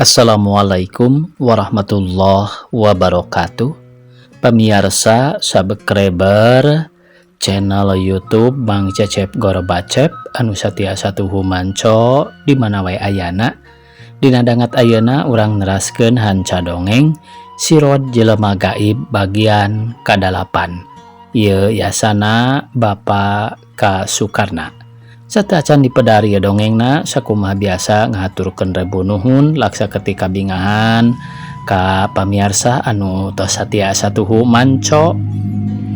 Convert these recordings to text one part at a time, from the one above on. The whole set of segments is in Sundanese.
Assalamualaikum warahmatullahi wabarakatuh. Pemirsa subscriber channel YouTube Bang Cecep Gorbacep anu satiasa tuhu manco di mana wae ayana. Dina dangat ayeuna urang neraskeun hanca dongeng Sirod Jelema Gaib bagian kadalapan. Ieu yasana Bapak K. Sukarna. Sateuacan dipedar ieu dongengna, sakumaha biasa ngahaturkeun rebu nuhun laksa ketika bingahan ka pamiarsa anu tos satiasa tuhu manco,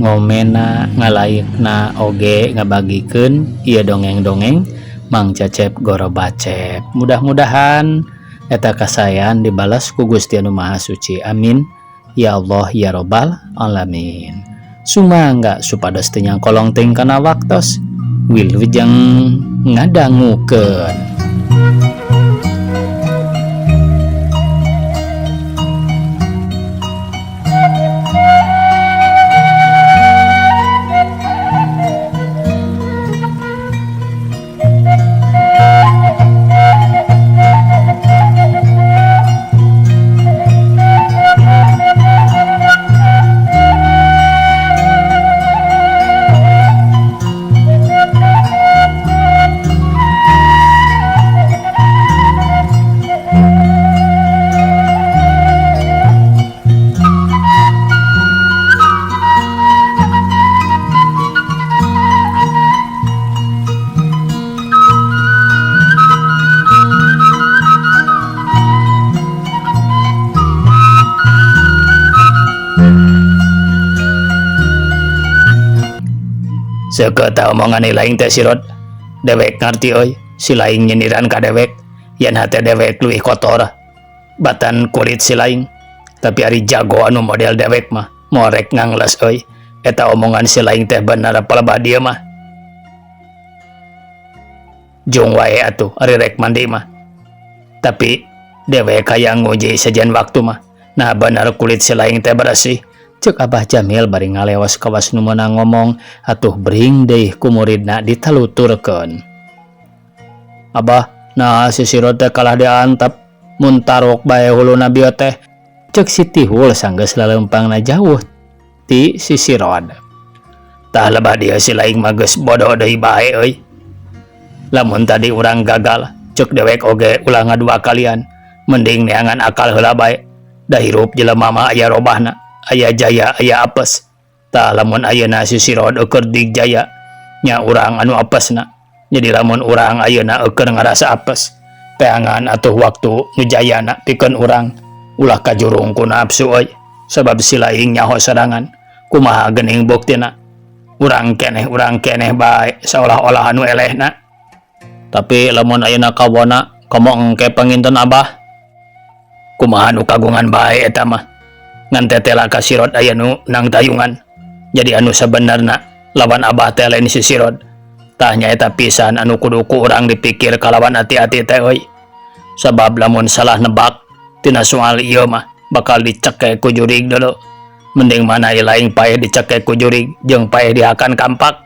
ngomena, ngalaikna, oge ngabagikeun ieu dongeng-dongeng Mang Cecep Gorobacep. Mudah-mudahan eta kasaean dibalas ku Gusti Anu Maha Suci. Amin ya Allah ya Robbal alamin. Sumangga supados teu nyangkolong teuing kana waktos. Wilujeng ngadangukeun. Seukeuh tah omongan laing teh, Sirot. Dewek ngarti euy, si laing nyindiran ka dewek yen hate dewek leuwih kotor batan kulit si laing. Tapi ari jago anu model dewek mah moal rek ngangles euy. Eta omongan si laing teh bener palebah dieu mah. Jung wae atuh ari rek mandi mah. Tapi dewek hayang nguji sejen waktu mah. Nah bener kulit si laing teh beresih. Cek Abah Jamil bari ngalewas kawas nu meunang ngomong atuh bring deui ku muridna ditaluturkeun. Abah, nah si Sirot teh kalah diantep mun tarok bae huluna bieu teh. Cek si Tihul sanggeus laleumpangna jauh ti si Sirot. Tah lebah dieu si laing mah geus bodoh deui bae euy. Lamun tadi urang gagal, cek dewek oge ulah ngadua kalian. Mending neangan akal heula bae. Da hirup jelema mah aya robahna, aya jaya aya apes. Tah lamun ayeuna si Sirot eueur digjaya nya urang anu apesna. Jadi lamun urang ayeuna eueur ngarasa apes, peangan atuh waktu nu jayana pikeun urang ulah kajurung ku nafsu euy. Sabab si laing nyaho sorangan kumaha geuning buktina. Urang keneh bae seolah-olah anu elehna. Tapi lamun ayeuna kawona komo engke panginten Abah. Kumaha nu kagungan bae eta mah. Ngan tetela ka Sirot aya nu nang tayungan. Jadi anu sabenerna lawan Abah teh lain si Sirot. Tah nyaeta pisan anu kudu ku urang dipikir kalawan hati-hati teh euy. Sabab lamun salah nebak tina soal ieu mah bakal dicekek ku jurig dulu. Mending mana laing paeh dicekek ku jurig jeung paeh dihakan kampak.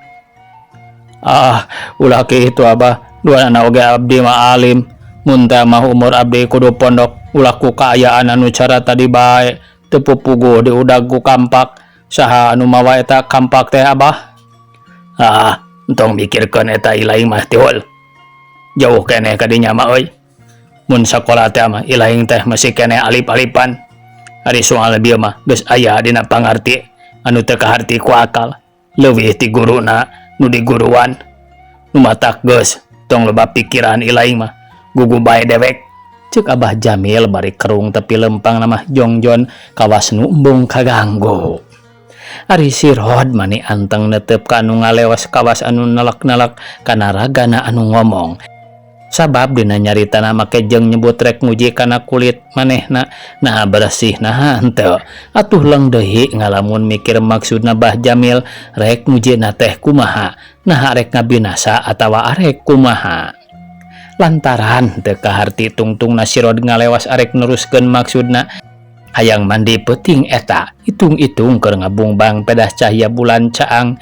Ah, ulah kitu Abah. Duanana oge abdi mah alim. Mun teh mah umur abdi kudu pondok ulah ku kaayaan anu cara tadi bae. Teu pupuguh diudag ku kampak. Saha anu mawa eta kampak teh Abah? Ah, entong mikirkeun eta ilaing mah Tihul. Jauh keneh ka dinya mah euy. Mun sakola teh mah ilaing teh masih keneh alip-alipan. Ari soal bieu mah geus aya dina pangarti anu teu kaharti ku akal. Leuwih ti guruna nu diguruan. Nu matak geus tong loba pikiran ilaing mah. Gugu bae dewek. Cek Abah Jamil bari kerung tepi lempang nama jongjon kawas nu embung kaganggu. Ari Sirot mani anteng netep ka anu ngalewas kawas anu nelek-nelek kana ragana anu ngomong. Sabab dina nyaritana make jeung nyebut rek nguji kana kulit manehna nah bersih nah henteu. Atuh leung deui ngalamun mikir maksudna Bah Jamil rek ngujina teh kumaha, nah rek ngabinasa atawa arek kumaha. Lantaran teu kaharti tungtung Sirot ngalewas arek neruskeun maksudna hayang mandi peuting eta hitung-hitung keur ngabungbang pedah cahaya bulan caang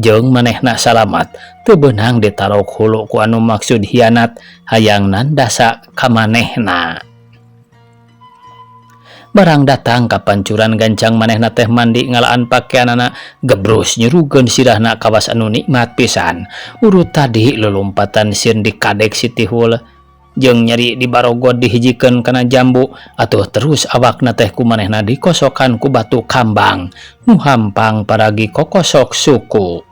jeung manehna salamat teu beunang ditarok hulu ku anu maksud hianat hayang nandasa ka manehna. Barang datang ka pancuran gancang manehna teh mandi ngalaan pakeanana gebrus nyurugeun sirahna kawas anu nikmat pisan. Urut tadi lulumpatan sieun dikadek si Tihul jeung nyeri dibarogod dihijikeun kana jambu atuh terus awakna teh ku manehna dikosokan ku batu kambang nu hampang paragi kokosok suku.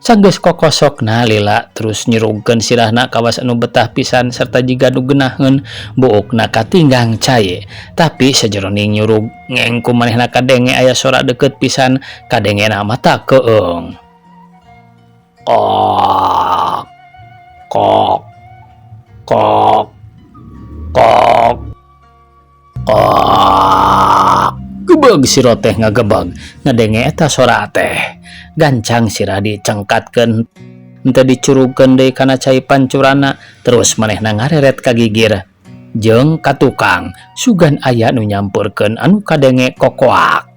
Sanggeus kokosokna lila terus nyurugkeun sirahna kawas anu betah pisan serta jiga nu geunaheun buukna katinggang cai. Tapi sajeroning nyurug ngeng ku manehna kadenge aya sora deukeut pisan kadengena mata keung. Kok kok kok kok kok gebeg si Rod teh ngagebeg ngadenge eta sora teh. Gancang sirah dicengkatkeun henteu dicurugkeun deui kana cai pancurana terus manehna ngareret ka gigir jeung ka tukang sugan aya nu nyampeurkeun anu kadenge kokoak.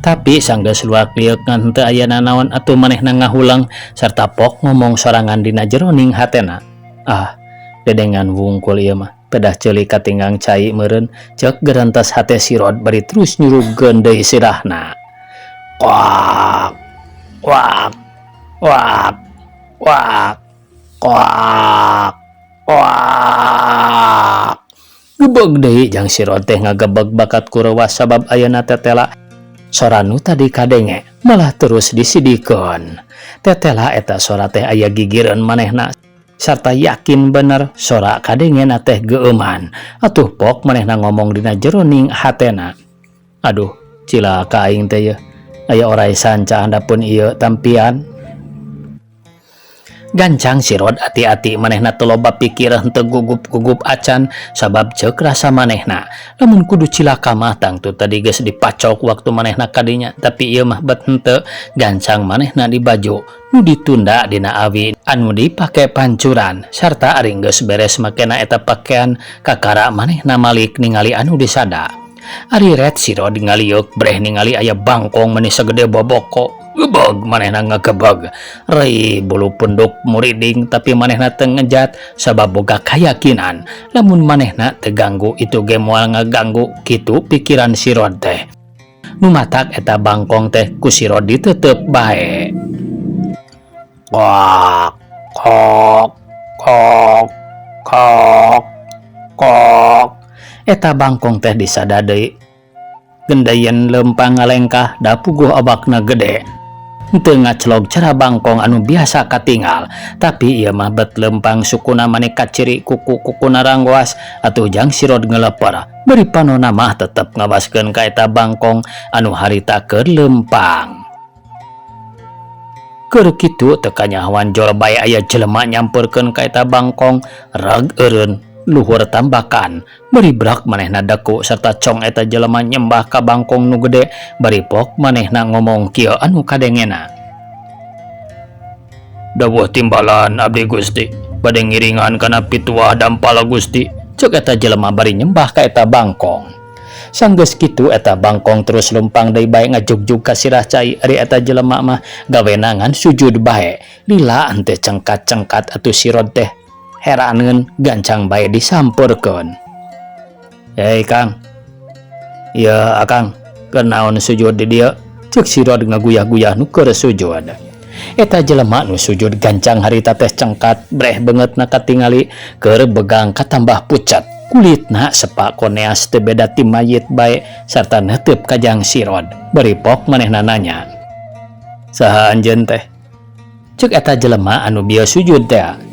Tapi sanggeus luak lieuk ngan henteu aya nanaon atuh manehna ngahuleng sarta pok ngomong sorangan dina jeroning hatena. Ah, dedengan wungkul ieu mah pedah ceuli katinggang cai meureun ceuk gerentas hate si Rod bari terus nyurugkeun deui sirahna. Koak wak wak wak koak koak gebeg deui jang si Rod teh ngagebeg bakat ku reuwas sabab ayeuna tetela sora nu tadi kadenge malah terus disidikeun. Tetela eta sora teh aya gigireun manehna sarta yakin bener sora kadengena teh geueuman atuh pok manehna ngomong dina jeroning hatena. Aduh, cilaka aing teh yeuh, aya orai sanca handapun ieu tampian. Gancang si Rod ati-ati manehna teu loba pikir henteu gugup-gugup acan sabab ceuk rasa manehna lamun kudu cilaka mah tangtu tadi geus dipacok waktu manehna kadinya, tapi ieu mah bet henteu. Gancang manehna dibaju nu ditunda dina awi anu dipake pancuran sarta ari geus beres makena eta pakaian kakara manehna malik ningali anu disada. Ari ret si Rod ngaliuk breh ningali aya bangkong meni sagede boboko. Gebeg manehna ngagebeg rei bulu punduk muriding, tapi manehna teu ngejat sabab boga kayakinan lamun manehna teu ganggu itu ge moal ngaganggu, kitu pikiran si Rod teh. Nu matak eta bangkong teh ku si Rod ditetep bae. Kok kok kok kok kok eta bangkong teh disada deui gendayen lempang ngalengkah da puguh awakna gede. Henteu ngaclog cara bangkong anu biasa katingal, tapi ieu mah bet lempang sukuna mani kaciri kuku-kukuna ranggoas atuh jang si Rod ngeleper bari panona mah tetep ngawaskeun ka eta bangkong anu harita keur lempang. Keur kitu teu kanyahoan jol bae aya jelema nyampeurkeun ka eta bangkong rag eureun luhur tambakan bari brak manehna daku serta cong eta jelema nyembah ka bangkong nu gede bari pok manehna ngomong kieu anu kadengena. Dawuh timbalan abdi Gusti bade ngiringan kana pituah dampala Gusti, ceuk eta jelema bari nyembah ka eta bangkong. Sanggeus kitu eta bangkong terus lempang deui bae ngajugjug ka sirah cai, ari eta jelema mah gawena ngan sujud bae lila henteu cengkat-cengkat atuh si Rod teh heraneun gancang bae disampeurkeun. Hei Kang, ya Akang, kenaon sujud di dieu? Ceuk si Rod ngaguyah-guyah nu keur sujud. Eta jelema nu sujud gancang harita teh cengkat breh beungeutna katingali keur begang katambah pucat kulitna sepak koneas teu beda ti mayit bae sarta neuteub kajang si Rod bari pok manehna nanya. Saha anjeun teh? Ceuk eta jelema anu bieu sujud teh.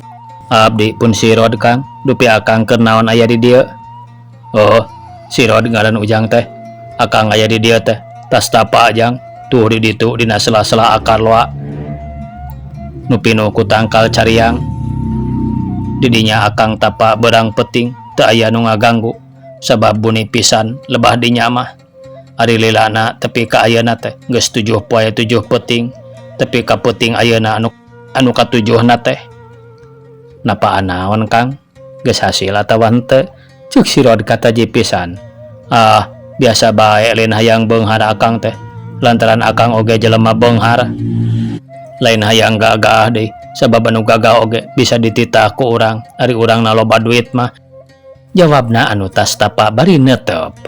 Abdi pun si Rod Kang, dupi akang keur naon aya di dieu? Oh, si Rod ngaran ujang teh. Akang aya di dieu teh, tas tapa jang, tuh di ditu dina sela-sela akar loa. Nu pinuh ku tangkal cariang. Didinya akang tapa berang peting, teu aya nu ngaganggu, sabab buni pisan lebah dinya mah. Ari lilana tepi ka ayeuna teh geus 7 poe 7 peuting, tepi ka peuting ayeuna anu katujuhna teh. Napaan naon Kang? Geus hasil atawa henteu? Ceuk si Rod kataji pisan. Ah, biasa bae lain hayang beunghar akang teh. Lantaran akang oge jelema beunghar. Lain hayang gagah deui, sabab anu gagah oge bisa dititah ku urang, ari urangna loba duit mah. Jawabna anu tas tapa bari neuteup.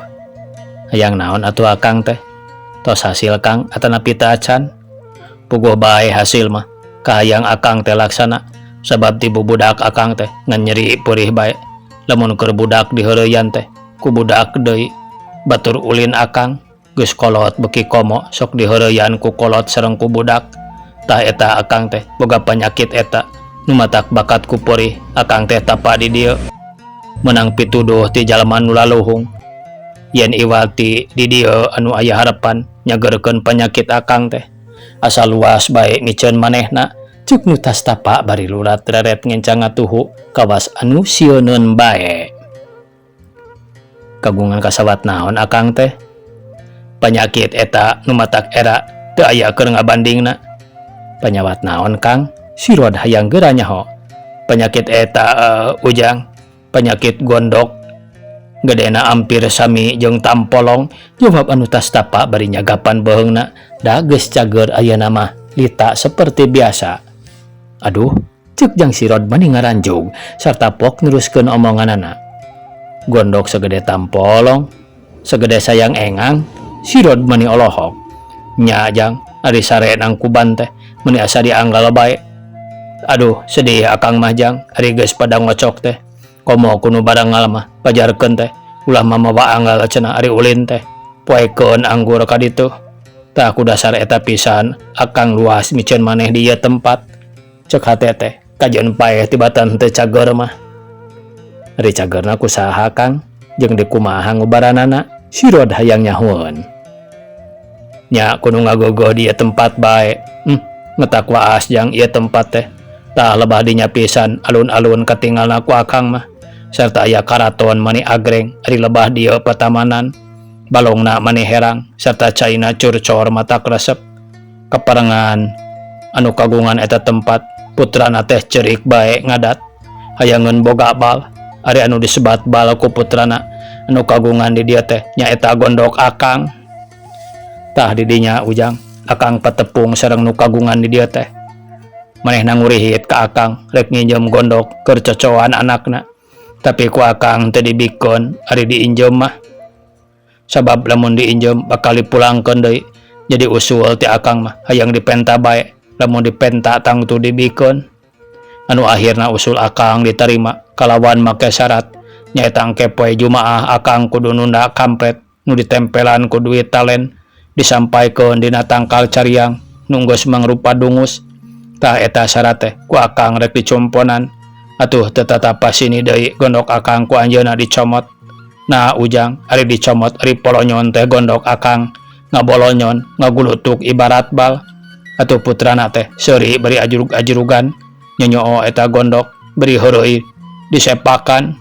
Hayang naon atuh akang teh? Tos hasil Kang atanapi teu acan? Puguh bae hasil mah kahayang akang teh laksana sabab ti bubudak akang teh ngan nyeri peurih bae lamun keur budak diheureuyaan teh ku budak deui batur ulin akang geus kolot beuki komo sok diheureuyaan ku kolot sareng ku budak tah eta akang teh boga panyakit eta nu matak bakat ku peurih akang teh tapa di dieu meunang pituduh ti jalma nu laluhung yen iwal ti di dieu anu aya harepan nyageurkeun panyakit akang teh asa luas bae miceun manehna ceuk nu tas tapa bari lurat reret ngencang ngatuhu kawas anu sieuneun bae. Kagungan kasawat naon akang teh? Panyakit eta nu matak era teu aya keur ngabandingna. Panyawat naon Kang? Sirod hayang geura nyaho. Panyakit eta ujang panyakit gondok gedena ampir sami jeung tampolong jawab anu tas tapa bari nyagapan beuheungna da geus cager ayeuna mah lita seperti biasa. Aduh, ceuk Jang Sirod mani ngaranjug sarta pok neruskeun omonganana. Gondok segede tampolong, segede sayang engang, Sirod mani olohok. Nya Jang, ari sare nangkuban teh meni asa dianggal bae. Aduh, sedih akang mah Jang, ari geus pada ngocok teh. Komo ku nu barangal mah pajarkeun teh ulah mamawa anggal cenah ari ulin teh poekeun anggur ka ditu. Tah ku dasar eta pisan akang luas miceun maneh di ieu tempat. Ceuk hate teh kajeun paeh tibatan teu cager mah. Ari cagerna ku saha Kang jeung dikumaha ngubaranana Sirod hayang nyahueun. Nya ku nu ngagogoh di ieu tempat bae. Ngetak waas jang ieu tempat teh. Tah lebah dinya pisan alun-alun katingalna ku akang mah. Serta aya karaton mani agreng ari lebah dieu patamanan balongna mani herang serta caina curcor matak resep kaparengan anu kagungan eta tempat putrana teh ceurik bae ngadat hayangeun boga bal ari anu disebat bal ku putrana anu kagungan di dieu teh nyaeta gondok akang. Tah di dinya ujang akang patepung sareng nu kagungan di dieu teh manehna ngurihit ka akang rek nginjem gondok keur cocoan anakna. Tapi ku akang teu dibikeun ari diinjem mah sabab lamun diinjem bakal dipulangkeun deui jadi usul ti akang mah hayang dipenta bae lamun dipenta tangtu dibikeun anu akhirna usul akang diterima kalawan make syarat nyaeta engke poe Jumaah akang kudu nunda kampret nu ditempelan ku duit talen disampaikeun dina tangkal cariang nu geus mangrupa dungus tah eta syarat teh ku akang rek dicomponan. Atuh teu tatapa sini deui gondok akang ku anjeunna dicomot. Nah ujang ari dicomot ari polonyon teh gondok akang ngabolonyon ngagulutuk ibarat bal. Atuh putrana teh seuri bari ajurug-ajurugan nyonyoo eta gondok bari heureuy disepakan.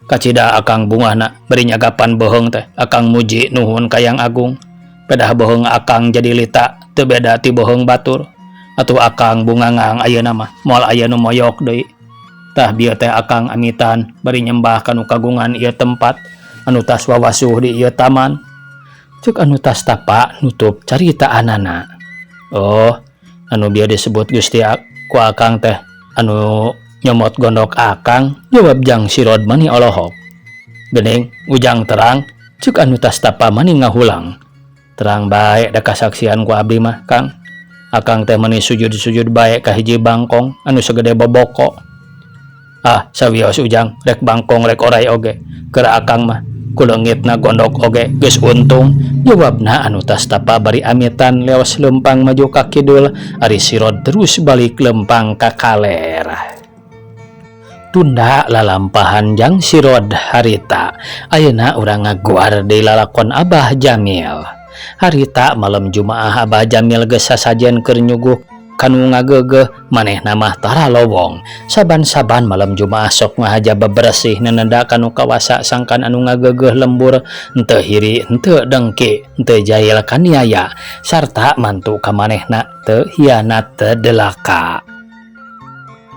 Kacida akang bungahna bari nyagapan beuheung teh akang muji nuhun ka Yang Agung. Pedah beuheung akang jadi lita teu beda ti beuheung batur. Atuh akang bungangang ayeuna mah moal aya nu moyok deui. Tah bieu teh akang amitan bari nyembah ka nu kagungan ieu tempat anu tas wawasuh di ieu taman. Ceuk anu tas tapa nutup caritaanana. Oh, anu bieu disebut Gusti ku akang teh anu nyomot gondok akang jawab Jang Sirod mani olohok. Geuning ujang terang ceuk anu tas tapa mani ngahulang. Terang bae da kasaksian ku abdi mah Kang. Akang teh mani sujud-sujud bae ka hiji bangkong anu segede boboko. Ah, sawios ujang rek bangkong rek orai oge. Keur akang mah kuleungitna gondok oge geus untung. Jawabna anu tas tapa bari amitan leos lempang maju ka kidul ari Sirod terus balik lempang ka kaler. Tunda lalampahan Jang Sirod harita. Ayeuna urang ngaguar deui lalakon Abah Jamil. Harita malam Jumaah Abah Jamil geus sasajen keur nyuguh kanu ngageugeuh manehna mah tara lowong. Saban-saban malam Jumaah sok ngahaja beberesih nenenda kanu kawasa sangkan anu ngageugeuh lembur henteu hiri henteu dengki henteu jahil kaniaya sarta mantu ka manehna teu hianat teu delaka.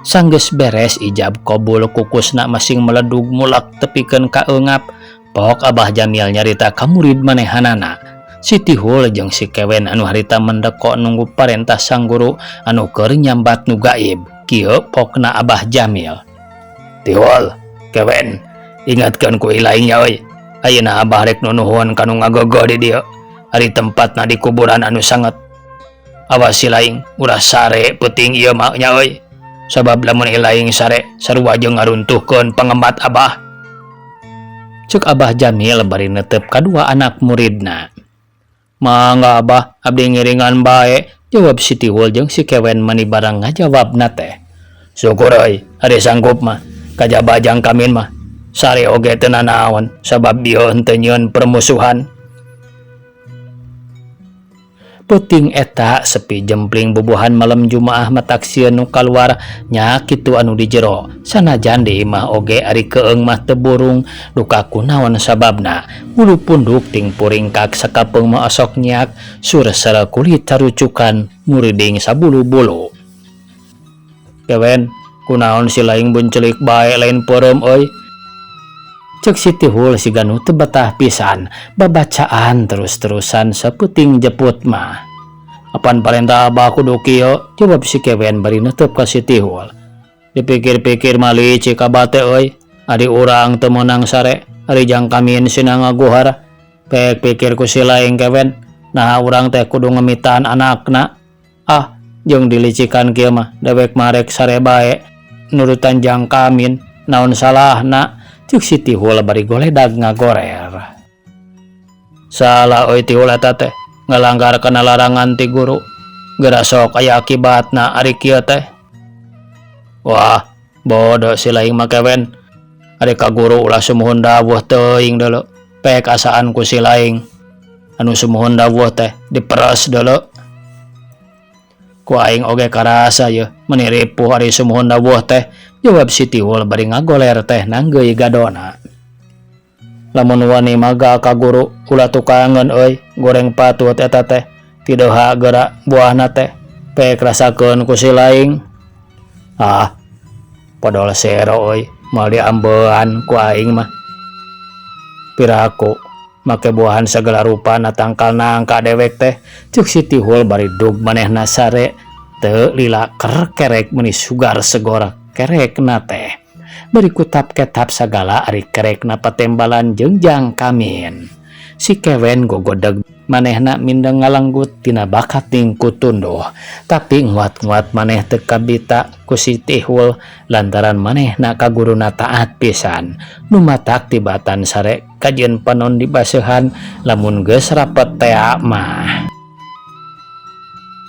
Sanggeus beres ijab qabul kukusna masing meledug mulak tepikeun ka eungap. Pok Abah Jamil nyarita ka murid manehanana. Si Tihul jeung si Kewen anu harita mendeko nunggu parentah sang guru anu keur nyambat nu gaib. Kieu pokna Abah Jamil. Tihul, Kewen, ingatkeun ku ilaing nya euy. Ayeuna Abah rek nunuhun ka nu ngageugeuh di dieu. Ari tempatna di kuburan anu sanget. Awas si laing ulah sare peuting ieu mah nya euy. Sabab lamun ilaing sare sarua jeung ngaruntuhkeun pangemat Abah. Cek Abah Jamil bari netep kadua anak muridna. Mangga Abah, abdi ngiringan bae, jawab si Tihul jeung si Kewen mani barang ngajawabna teh. Syukur euy, ari sanggup mah. Kajaba jang kamin mah. Sare oge teu nanaon, sabab ieu henteu nyieun permusuhan. Peuting eta sepi jempling bubuhan malam Jumaah matak sieun nu kaluar nya kitu anu di jero sanajan di imah oge ari keung mah teu burung duka kunaon sababna bulu punduk ting puringkak sakapeung mah osok nyiak suresel kulit carucukan muriding sabulu-bulu. Kewen, kunaon si laing buncelik bae lain peureum euy. Cek si Tihul siga nu teu betah pisan babacaan terus-terusan sapeuting jeput mah. Apan parentah Abah kudu kieu, jawab si Kewen bari netep ka si Tihul. Dipikir-pikir mah licik Abah teh euy, ari urang teu meunang sare, ari jang kamin sina ngaguhar. Pek pikir ku si laing Kewen, naha urang teh kudu ngemitan anakna. Ah, jeung dilicikan kieu mah dewek mah rek sare bae nurutan jang kamin, naon salahna. Cek si Tihul bari goledag ngagorer. Salah euy Tihul eta teh, ngalanggar kana larangan ti guru. Geura sok aya akibatna ari kieu teh. Wah, bodoh si laing mah Kewen. Ari ka guru ulah sumuhun dawuh teuing deuleu. Pek asaan ku si laing. Anu sumuhun dawuh teh diperes deuleu. Ku aing oge karasa yeuh meuni ripuh ari sumuhun dawuh teh. Jawab si Tihul bari ngagoler teh nanggeui gadona. Lamun wani maga ka guru ulah tukangeun euy, goreng patut eta teh. Tideha geura buahna teh. Pek rasakeun ku si laing. Ah, podol sero euy, moal diambean ku aing mah. Piraku make buahan sagala rupana tangkal nangka dewek teh. Cek si Tihul bari dug manehna sare teu lila ker kerek meuni sugar segora kerekna teh. Bari kutap ketap sagala ari kerekna patembalan jeung jang kamin. Si Kewen gogodeg manehna mindeng ngalenggut tina bakat ku tunduh. Tapi nguat-nguat maneh teu kabita ku si Tihul lantaran manehna ka guruna taat pisan. Nu matak tibatan sare kajeun panon dibaseuhan lamun geus rapet tea mah.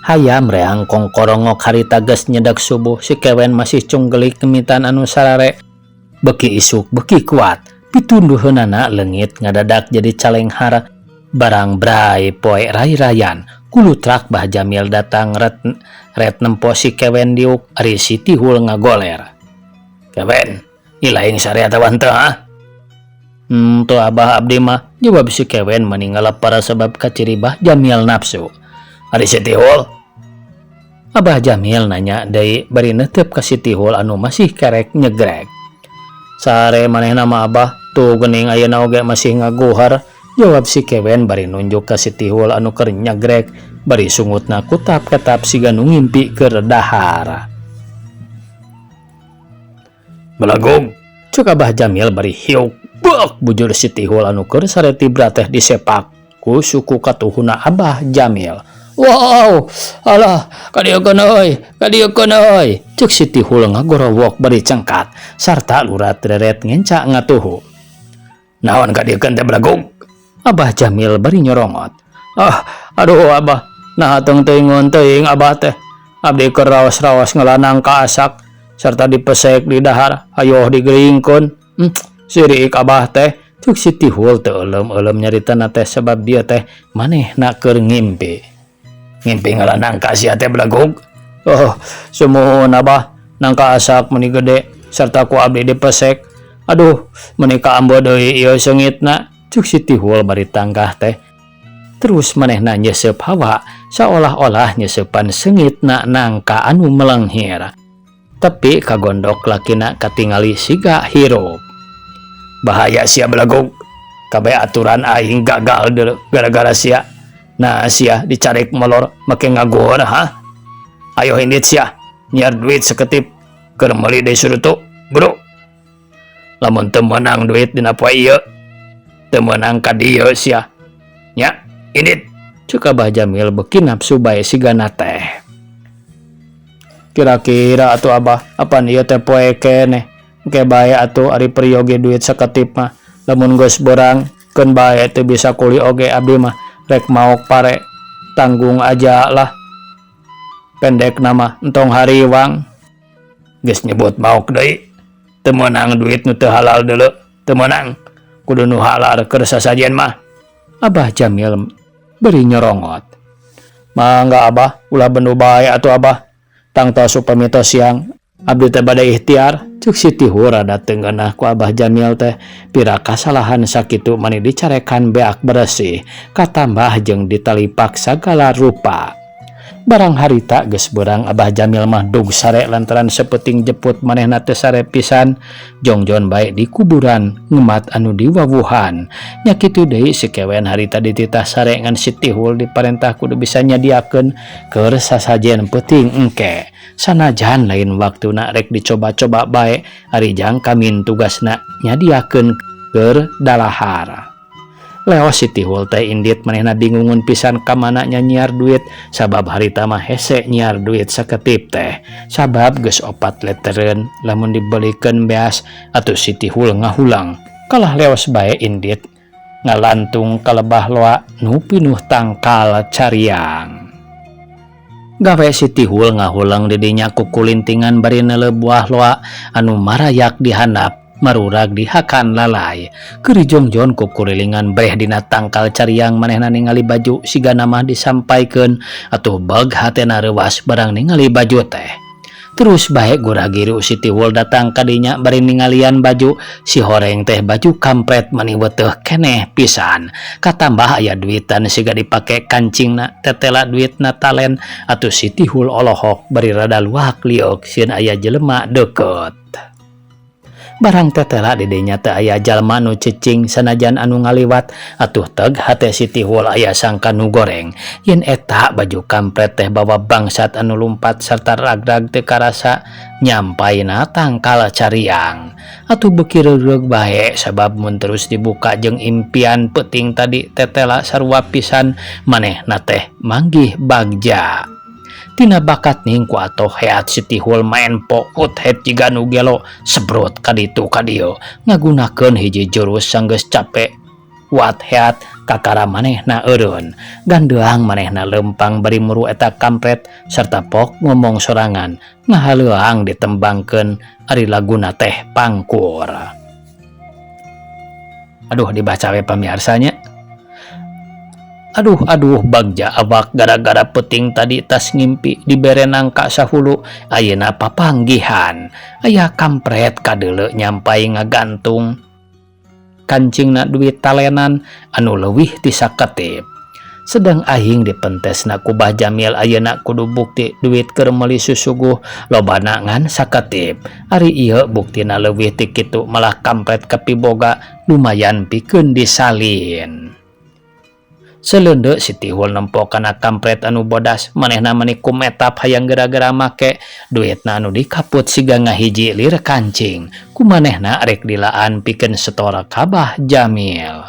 Hayam reang kongkorongok harita geus nyedek subuh si Kewen masih cunggelik kemitan anu sarare. Beki isuk beki kuat, pitunduheunana leungit ngadadak jadi calenghar. Barang brai poe rai-rayan, kulutrak Bah Jamil datang ret ret nempo si Kewen diuk ari si Tihul ngagoler. Kewen, ilaing sare atawa henteu ha? Teu Abah abdi mah, jawab si Kewen mani ngalapar sabab kaciri Bah Jamil nafsu. Ari si Tihul? Abah Jamil nanya deui bari neuteup ka si Tihul anu masih kerek nyegrek. Sare manehna mah Abah, tuh geuning ayeuna oge masih ngaguhar, jawab si Kewen bari nunjuk ka si Tihul anu keur nyegrek bari sungutna kutap-ketap siga nu ngimpi keur dahar. Belagog, cek Abah Jamil bari hiuk bek bujur si Tihul anu keur sare tibra teh disepak ku suku katuhuna Abah Jamil. Wow, alah, kadieukeun euy, kadieukeun euy. Cek si Tihul ngagorowok bari cengkat sarta lurat reret ngenca ngatuhu. Naon kadieukeun teh belagog? Abah Jamil bari nyorongot. Ah, aduh Abah, nah teung teuing teuing Abah teh. Abdi keur raos-raos ngelanang ka asak serta dipesek di dahar, ayoh digeringkeun. Sirik Abah teh. Cek si Tihul teu euleum-euleum nyaritana teh sebab dia teh manehna keur ngimpi. Ngimpi ngalanang ka sia teh belagog. Oh, sumuhun Abah, nangka asak meuni gede serta ku abdi dipesek. Aduh, meuni kaambo deui ieu seungitna. Cuk si Tihul bari tangkah teh. Terus manehna nyesep hawa seolah-olah nyesepan seungitna nangka anu melenghir. Tapi kagondok lakina katingali siga hirup. Bahaya sia belagog. Kabeh aturan aing gagal deuleu gara-gara sia. Nah sia dicarek molor make ngaguhor ha. Ayo indit sia, nyiar duit seketip keur meuli deui surutu, bro. Lamun teu meunang duit dina poe ieu. Teu meunang ka dieu sia. Nya, indit. Ceuk Abah Jamil beuki nafsu bae sigana teh. Kira-kira atuh Abah, apan ieu teh poe keneh. Engke bae atuh ari peryogi duit saketip mah. Lamun geus beurang, keun bae teu bisa kuli oge abdi mah rek maok pare. Tanggung aja lah. Pendekna mah entong hariwang. Geus nyebut maok deui. Teu meunang duit nu teu halal deuleu, teu meunang. Kudu nu halal keur sasajen mah. Abah Jamil beri nyorongot. Mangga Abah, ulah bendu bae atuh Abah. Tangtos upami tos siang, abdi teh bade ikhtiar. Ceuk si Tihul rada teu ngeunah ku Abah Jamil teh. Pira kasalahan sakitu mani dicarekan beak beresih, katambah jeung ditalipak sagala rupa. Barang harita geus beurang Abah Jamil mah dug sare lantaran sapeuting jeput manehna teh sare pisan jongjon bae di kuburan ngemat anu diwawuhan. Nya kitu deui si Kewen harita dititah sare ngan si Tihul diparentah kudu bisa nyadiakeun keur sasajen peuting engke. Sanajan lain waktuna rek dicoba-coba bae ari jang kamin tugasna nyadiakeun keur dalahar. Leos si Tihul teh indit manehna bingungun pisan ka mana nya nyiar duit sabab harita mah hese nyiar duit saketip teh sabab geus opat leteren lamun dibelikeun beas atuh si Tihul ngahulang kalah leos bae indit ngalantung ka lebah loa nu pinuh tangkal cariang. Gawe si Tihul ngahulang di dinya kukulintingan bari neuleuh buah loa anu marayak di handap marurag dihakan lalai. Keur jongjon kukurilingan breh dina tangkal cariang manehna ningali baju sigana mah disampaikeun atuh beg hatena reuwas barang ningali baju teh. Terus bae gura-giru si Tihul datang ka dinya bari ningalian baju si horeng teh baju kampret mani weteuh keneh pisan. Katambah aya duitan siga dipake kancingna tetela duitna talen atuh si Tihul olohok bari rada luak lieuk sieun aya jelema deukeut. Barang tetela di dinya teh aya jalma nu cicing sanajan anu ngaliwat atuh teg hate si Tihul aya sangka nu goreng. Yen eta baju kampret teh bawa bangsat anu lumpat sarta ragrag teu karasa nyampaina tangkal cariang. Atuh beuki reureuh bae sabab mun terus dibuka jeung impian peuting tadi tetela sarua pisan manehna teh manggih bagja. Tina bakat ning ku atoh heat si Tihul maen pokut het jiga nu gelo sebrot ka ditu ka dieu ngagunakeun hiji jurus sanggeus cape wat heat kakara manehna eureun gandeang manehna leumpang bari muru eta kampret sarta pok ngomong sorangan ngahaleuang ditembangkeun ari laguna teh pangkur. Aduh dibaca we pamiarsa nya. Aduh aduh bagja awak gara-gara peuting tadi tas ngimpi dibere nangka sahulu ayeuna papanggihan aya kampret kadeuleu nyampai ngagantung kancingna duit talenan anu leuwih ti saketip. Sedang aing dipentesna ku Bah Jamil ayeuna kudu bukti duit keur meuli susuguh lobana ngan saketip. Ari ieu buktina leuwih ti kitu malah kampret kapiboga lumayan pikeun disalin. Seleundeuk si Tihul nempo kana kampret anu bodas manehna mani kumetap hayang gara-gara make duitna anu dikaput siga ngahiji lir kancing ku manehna rek dilaan pikeun setor ka Bah Jamil.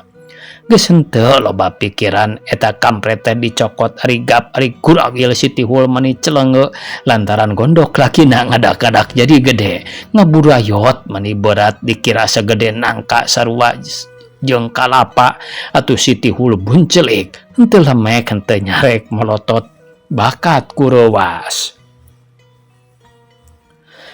Geus henteu loba pikiran eta kampret teh dicokot ari gap ari gurawil si Tihul mani celenge lantaran gondok lakina ngadak-ngadak jadi gede ngaburayot mani berat dikira sagede nangka sarua jeung kalapa atuh si Tihul buncelik henteu lemek henteu nyarek molotot bakat kurewas.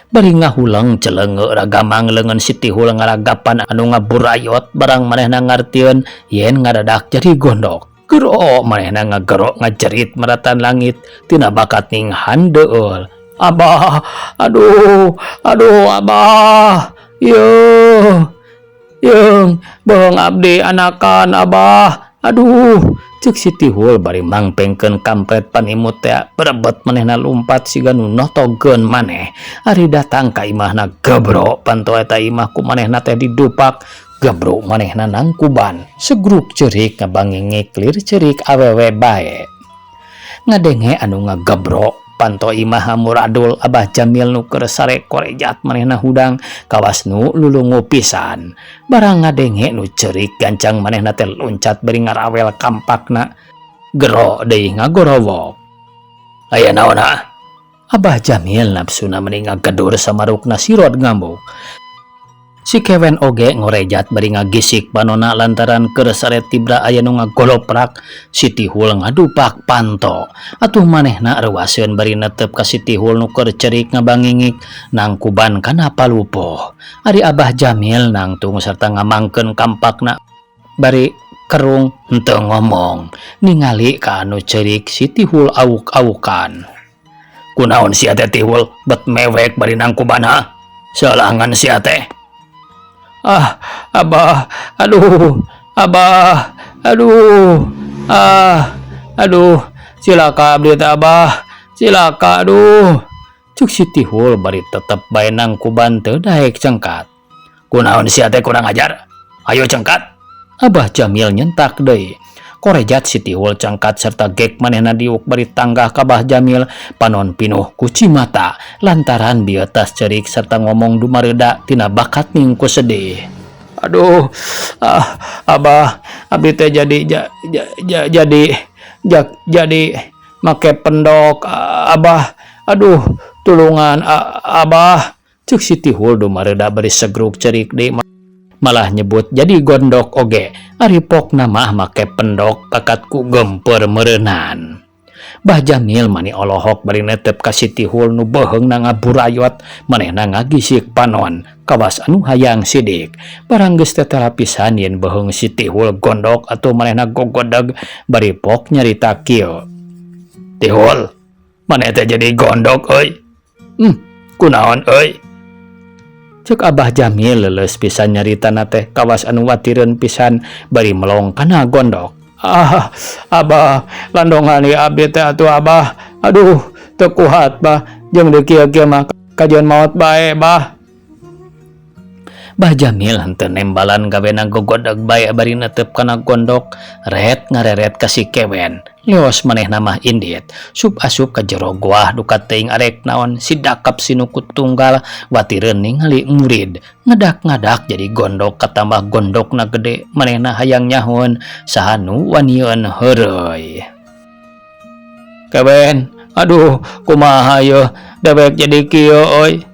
Bari ngahuleng celenge ragamang leungeun si Tihul ngaragapan anu ngaburayot barang manehna ngartieun yen ngadadak jadi gondok. Gero manehna ngagero ngajerit maratan langit tina bakat ning handeul. Abah, aduh, aduh abah, yeuh, yeung, beung abdi anakan abah, aduh. Ceuk si Tihul bari mangpengkeun kampret panimut teh berebet manehna lumpat siga nu notogeun maneh. Ari datang ka imahna gebro panto eta imah ku manehna teh didupak gebro manehna nangkuban segruk ceurik ngabangengek lir ceurik awewe bae. Ngadenge anu ngagebro Panto imah amuradul Abah Jamil nu keur sare korejat manehna hudang kawas nu lulungu pisan. Barang ngadenge nu ceurik gancang manehna teh loncat bari ngarawel kampakna. Gero deui ngagorowok. Aya naon ha? Abah Jamil nafsuna meni ngagedur samarukna sirot ngamuk. Si Kewen oge ngorejat bari ngagisik panona lantaran keur sare tibra aya nu ngagoloprak. Si Tihul ngadupak panto. Atuh manehna reuaseun bari netep ka si Tihul nu keur cerik ngabangingik nangkuban kana palupuh. Ari Abah Jamil nangtung sarta ngamangkeun kampakna bari kerung henteu ngomong ningali ka anu ceurik si Tihul auk-aukan. Kunaon sia teh Tihul bet mewek bari nangkuban ha? Salangan sia teh. Ah, Abah, aduh, Abah, aduh, ah, aduh, cilaka abdi teh Abah, cilaka aduh. Cuk si Tihul bari tetep bae nangkuban teu daek cengkat. Kunaon sia teh kurang ajar? Ayo cengkat. Abah Jamil nyentak deui. Korejat si Tihul cengkat serta gek manehna diuk bari tanggah ka Abah Jamil panon pinuh ku cimata lantaran bieu tas ceurik serta ngomong dumareuda tina bakat ning ku sedih. Aduh, ah, Abah, abdi teh jadi ja, ja, ja, jadi ja, jadi make pendok Abah. Aduh, tulungan Abah. Cuk si Tihul dumareuda bari segruk ceurik deui malah nyebut jadi gondok oge. Ari pokna mah make pendok pakat ku gemper meureunan. Bah Jamil mani olohok bari netep ka si Tihul nu beuheungna ngaburayot manehna ngagisik panon kawas anu hayang sidik. Barang geus tetela pisan yen beuheung si Tihul gondok atuh manehna gogodeg bari pok nyarita kieu. Tihul, maneh teh jadi gondok euy. Kunaon euy? Cek Abah Jamil leuleus pisan nyaritana teh kawas anu watireun pisan bari melong kana gondok. Ah, Abah, landongan ieu abdi teh atuh Abah. Aduh, teu kuat bah, jeung deui kieu-kieu mah kajian maot bae bah. Bah Jamil henteu nembalan gawena gogodeg bae bari netep kana gondok ret ngareret ka si Kewen. Leos manehna mah indit. Sup asup ka jero goah duka teuing arek naon si dakap sinukut tunggal watireun ningali murid. Ngadak-ngadak jadi gondok katambah gondokna gede manehna hayang nyahoeun saha nu wanieun heureuy. Kewen, aduh kumaha yeuh dewek jadi kieu euy.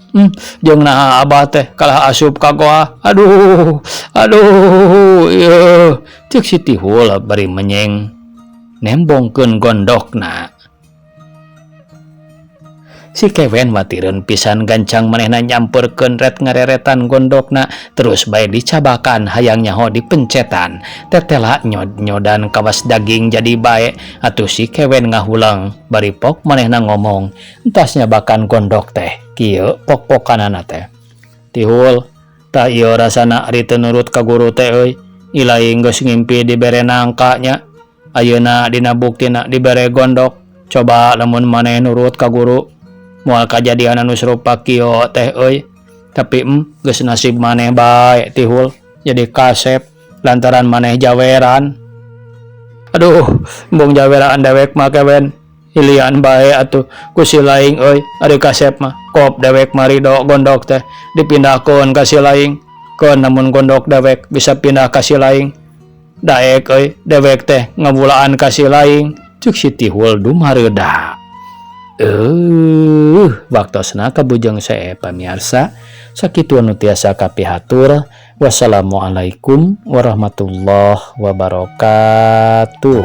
Jeung naha Abah teh kalah asup ka goa. Aduh, aduh, ieu. Ceuk si Tihul bari menyeng nembongkeun gondokna. Si Kewen watireun pisan gancang manehna nyamperkeun ret ngareretan gondokna terus bae dicabakan hayang nyaho dipencetan. Tetela nyod-nyodan kawas daging jadi bae atuh si Kewen ngahulang bari pok manehna ngomong entas nyabakan gondok teh kieu pok-pokanana teh. Tihul, tah ieu rasana ari teu nurut ka guru teh euy. Ilaing geus ngimpi dibere nangka nya. Ayeuna dina buktina dibere gondok. Coba lamun maneh nurut ka guru moal kajadian anu sarupa kieu teh euy. Tapi geus nasib maneh bae Tihul jadi kasep lantaran maneh jaweran. Aduh, embung jaweran dewek mah Kewen. Hilian bae atuh ku si laing euy. Ari kasep mah kop dewek mah ridho gondok teh dipindahkeun ka si laing. Keun namun gondok dewek bisa pindah ka si laing. Daek euy dewek teh ngabulaan ka si laing. Cuk si Tihul dumareuda. Waktosna kabujeng sae pamiarsa. Sakitu anu tiasa kapihatur. Wassalamualaikum warahmatullahi wabarakatuh.